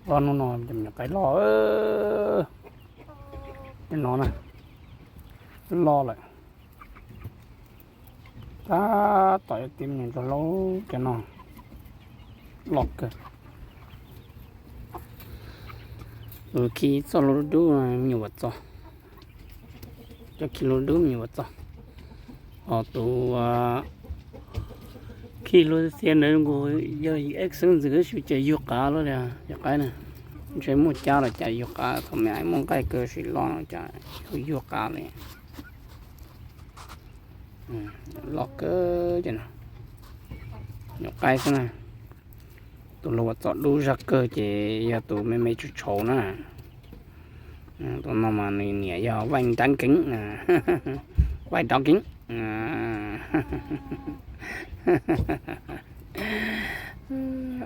Los hnub no cov me nyuam qaib loj, cov no na, loj lawm. Tab tom yuav tib me nyuam ntsuag hlau, cov no loj kawg. Tus khi txoj hlua dub dub me nyuam Vam Txos, cov khi hlua dub me nyuam Vam Txos. Ho tus khi hlua xiav ntawd nkaus yog yim ev xeeb ntxwv xyov cas yuag qav lawm li cov qaib na. Ntshe muaj cab los cas yuag qav, thaum me aiv muaj nqaij kawg sim loj no cas yuag qav li. Loj kawg ces nyuam qaib xwb na. Tus hlua Vam Txos dub zaj kawg ces yog tus me me tshauv tshauv na. Tus no mas nws niam yog Vaij Nrab Keeb, Vaij Nrab Keeb.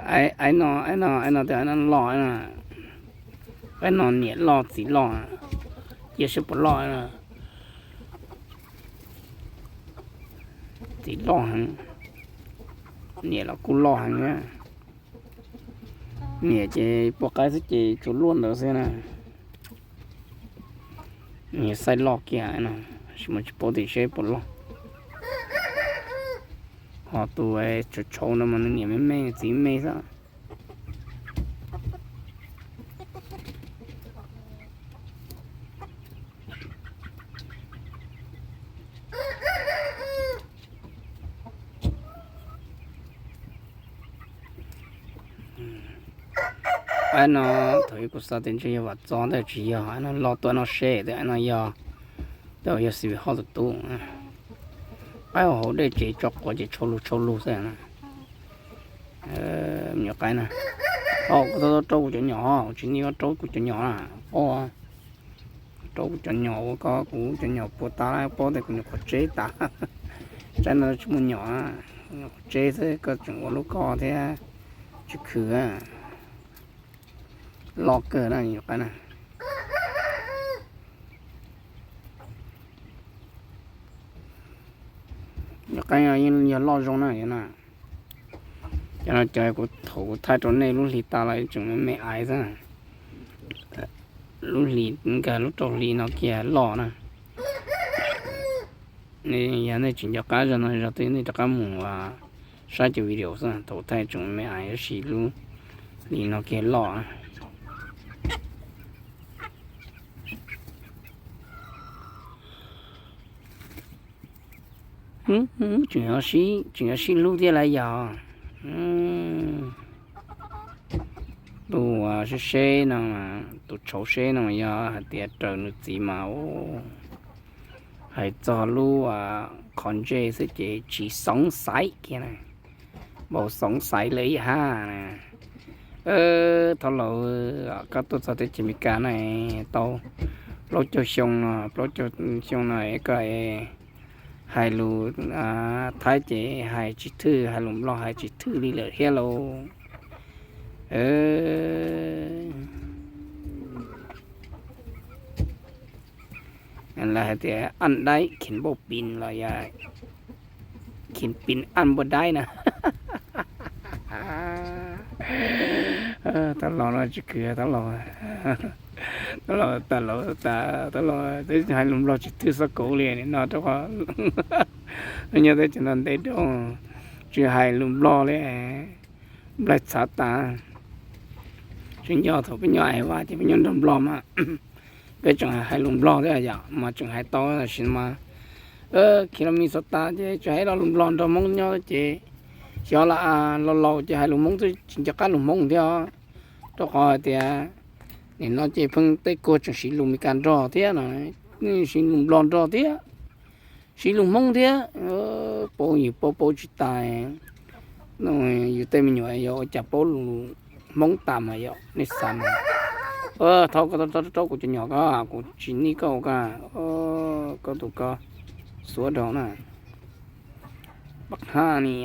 Aiv no, aiv no, aiv no, aiv no loj, aiv no niam loj txiv loj, cia saib puas loj. Txiv loj heev, niam los kuj loj heev. Niam ces pua qaib xwb ces tsuas luaj ntawd xwb na. Niam xaij loj kiag no, tab sis mas tsis paub tias seb puas loj. Ho tus tshauv tshauv no mas nws niam me me txiv me xwb. Aiv no thaum ub kuv xav tias ntshe yog Vam Txos ntag, tsis yog, aiv no loj tuaj no seb tias aiv no yog, tej yog xi hos tus tub. Qaib hauv dej tsev tso quav ces tshau lug tshau lug xwb na. Me nyuam qaib na, kuv rau kuv cov nyom, kuv tsis niaj rau kuv cov nyom na, rau kuv cov nyom ua ko, kuv cov nyom puas tas, paub tias kuv nyuam qhuav tseb tas. Tsaib no tsis muaj nyom, nyuam qhuav tseb xwb, koj tseem ua lub koj thiab, tsis khwv. Loj kawg na, nyuam qaib na. Nyuam qaib yeej yog loj zoo na, yog na. Cov no cov kuv thaum kuv thaij rau nej lub hli tas los tseem me me aiv xwb. Lub hli, nkag lub rau hli no kiag loj na. Yog nej tsis nco qab zog no zog twg nej rov qab mus saib cov video xwb, thaum thaij tseem me me aiv tab sis lub hli no kiag loj. Tseem, tseem yuav sib hlub thiab lawm yog. Tus seb seb no, tus tshauv seb no yog hais tias raws nws txiv mas hais txog lub qhov ntsej xwb ces tsis xoov xaiv kiag na, npaum xoov xaiv lawm ib hab na. Thab laus, koj tuaj txog teb chaws Amelikas na, tau plaub caug xyoo no, plaub caug xyoo no koj hais lus Thaib ces hais tsis thwj, hais lus Nplog hais tsis thwj li lawm thiab lauj. Lawv hais tias ăn đáy khịt npauj pin los yog khịt pin ăn npauj đáy na. Tab los no tsis khwv, tab los, tab los tas laus tas, tab los twb hais lus Nplog tsis thwj xab kauv li no rau qhov nyob teb chaws no ntev dhau, tsis hais lus Nplog li, Nplaig txhav tas. Tsis nco thaum peb nyob Aiv Vas ces peb nyob nrog Nplog mas peb tseem hais lus Nplog thiab yom, mas tseem hais tau tab sis mas khiav los Minnesota ces tseem hais lo lus Nplog nrog Hmoob nyob ces xyov los laus ces hais lus Hmoob twb tsis nco qab lus Hmoob thiab os. Rau qhov hais tias nim no ces pheej tej kuag tseem siv lus Meskas nrog thiab no, siv lus Nplog nrog thiab, siv lus Hmoob thiab, paub yus paub paub tsis tas. Yus tej me nyuam yuav ua cas paub lus Hmoob tas mas yom, nej xav mas. Thov koj rau kuv cov nyom ko, kuv tsis nij koj ua ko, koj tus ko xuav dhau na. Pab haj ni,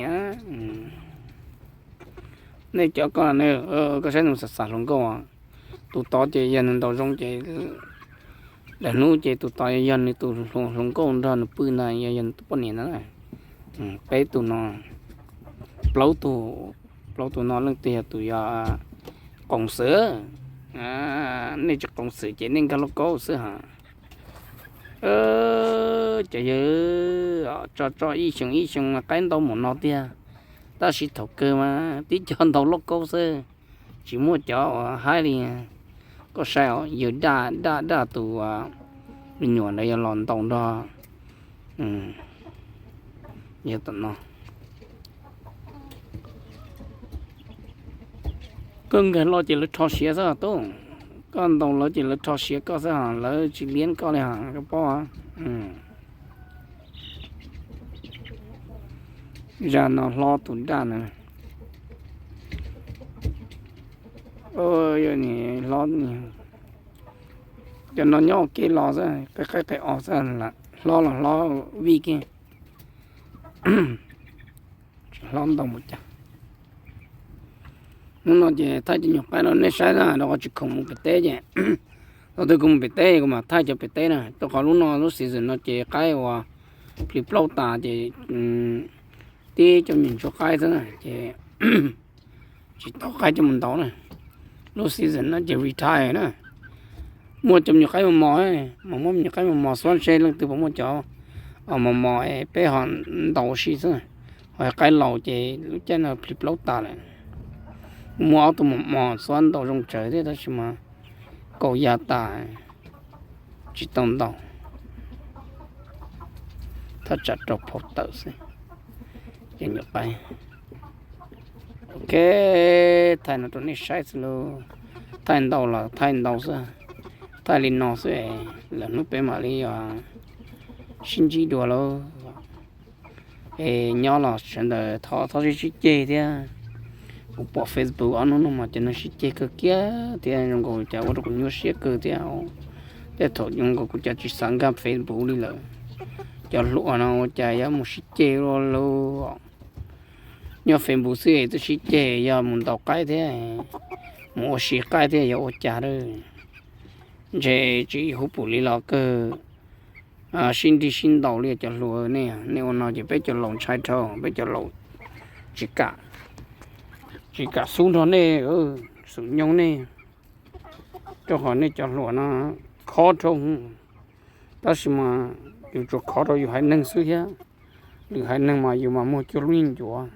nej cov ko, koj saib nws xav xav hluas nkauj, tus tod ces yog nws ntaus zoo ces lawm hnub ces tus tod yog nws tus hluas nkauj nrog nws pw ntag, yog yog nws tus poj niam ntag. Peb tus no, plaub tus, plaub tus no leej twg yog tus yog qoos xwm. Nej tsis qoos xwm ces nej nkag lauj kaub xwb ha. Cov yawg, tso tso ib xyoo ib xyoo mas qaib ntau mus no tiag, tab sis thaum kawg mas tib co ntau lauj kaub xwb, tsis muaj cov uas haib li. Koj saib os, yawg daj daj daj tus me nyuam ntawd yuav los ntaus nrog. Yog tom no koj nkag los ces lawv rho siav xwb tub, koj ntaus lawv ces lawv rho siav koj xwb, lawv tsis liab koj li os koj paub. Zaj no hlob tus daj na. Hlob, cov no nyob ua ke los xwb, qe qaib qe os xwb, hlob los hlob vij kiag, tsis hlob ntau mus cas. Hnub no ces thaij cov nyuag qaib no nej saib na, rau qhov tsis khoom mus pem teb ces thaum twg kuv mus pem teb kuv mam thaij cov pem teb na, rau qhov lub no lub season no ces qaib uas plis plaub tas ces tib cov me nyuam ntsuag qaib xwb na ces tsis tau qaib coj mus ntaus na. Lub season no ces retire na, muaj cov me nyuam qaib mos mos, mas muab me nyuam qaib mos mos xuab ntshe leej twg puas muaj cov mos mos peb ho ntaus ua si xwb. Ho qaib laus ces lub caij no plis plaub tas lawm. Muaj ob tug mos mos xuab ntaus zoo tsawv thiab tab sis mas kaum ya tas, tsis tau ntaus, thaj tsam rau phau tawm xwb. Ces nyuam qaib, ok, thaij no rau nej saib xwb lauj. Thaij ntau los thaij ntau xwb, thaij li no xwb, lwm hnub peb mam li sib ntsib dua lauj. Es nyob los sawv ntawd thov thov sib sib ceg thiab. Kuv pom Facebook ob hnub no mas cov neeg sib ceg kawg kiag thiab zoo nkaus cas ua rau kuv nyuaj siab kawg thiab. Tej thaum zoo nkaus kuv cas tsis xav nkag Facebook li lawm. Cov hluas no ua cas yuav mus sib ceg ua luaj. Nyob Facebook xwb twb sib ceg, yog mus ntaus qaib thiab, mus ua si qaib thiab yuav ua cas lawm. Ntshe tsis huv pum li los kawg sib nrig sib ntaus li cov hluas nej. Nej ua no ces peb cov laus ntshai dhau, peb cov laus tsis kam, tsis kam xub nrog nej xum nyoog nej, rau qhov nej cov hluas no khov dhau. Tab sis mas yus tsuas khov rau yus haiv neeg xwb thiab, lwm haiv neeg mas yus mas muag cuag lub yeej ncuav,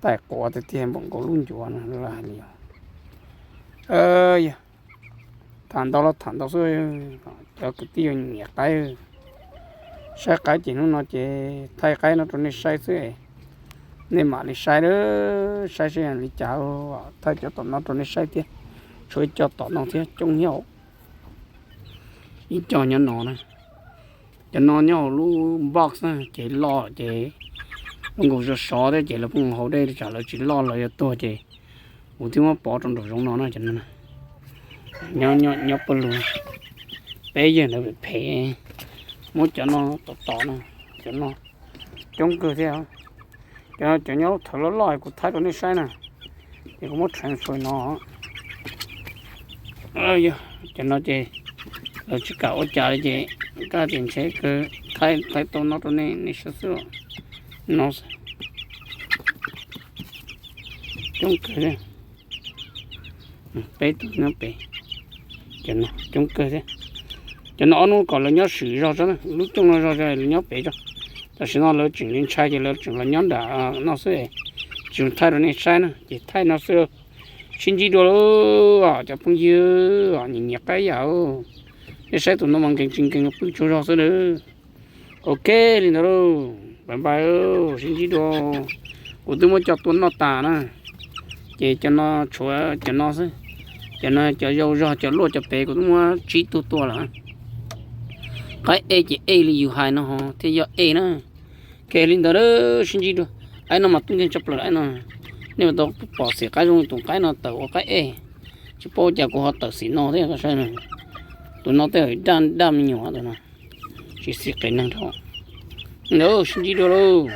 tais quav tiag tiag npaum nkaus lub ncuav no hais li. Yog tham ntau los tham ntau xwb, cov kwv tij nyiam qaib, saib qaib ces hnub no ces thaij qaib no rau nej saib xwb, nej mam li saib, saib seb li cas, thaij cov tom no rau nej saib thiab. Tshuav ib co tom no thiab coob thiab, ib co nyob no na. Cov no nyob hauv lub box na ces loj ces zoo nkaus sov sov thiab ces lawv pheej haus dej tsam lawv tsis loj los yuav tuag ces kuv thiaj muab pov rau nraum zoov no na. Cov no nyob nyob pawg lug, peb yawg ntawd phem phem, muab cov no tom tom no, cov no coob kawg thiab. Cov no cov nyob lub thawv loj loj kuv thaij rau nej saib na, ces kuv muab transfer no. Cov no ces lawv tsis kam ua cas li ces kaj tias ntshe kawg, thaij tau no rau nej, nej saib xwb. No xwb, coob kawg thiab. Peb tug nyob pem, cov no coob kawg thiab. Cov no ob hnub kom lawv nyob swm zog tso, lub cooj no zog tso lawv nyob pem tso. Tam sim no lawv tseem li ntshai ces lawv tseem los nyob nram no xwb, tsis thaij rau nej saib na ces thaij no xwb. Sib ntsib dua lauj cov phooj ywg nyiam nyiam qaib yam, nej saib tus no mas nkees tsis nkees pw tsaug zog xwb lawm. Ok, li ntawd lauj, bye bye, sib ntsib dua. Kuv twb muab cov tua noj tas na, ces cov no tshuav cov no xwb. Cov no cov yau zog cov luaj cov pem kuv twb muab tsib tug tua lawm. Qaib ej ces ej li yus hais no thiaj yog ej na. Ok, li ntawd sib ntsib dua. Qaib no mas tub nkeeg tshaj plaws qaib no. Nej puas tau pom xim qaib zoo li tus qaib no tawm ua qaib ej? Tsis paub cas kuv ho tawm xim no thiab koj saib. Tus no tej daj daj me nyuam tus no, tsis xim qis neeg dhau. Ntawd sib ntsib dua lauj.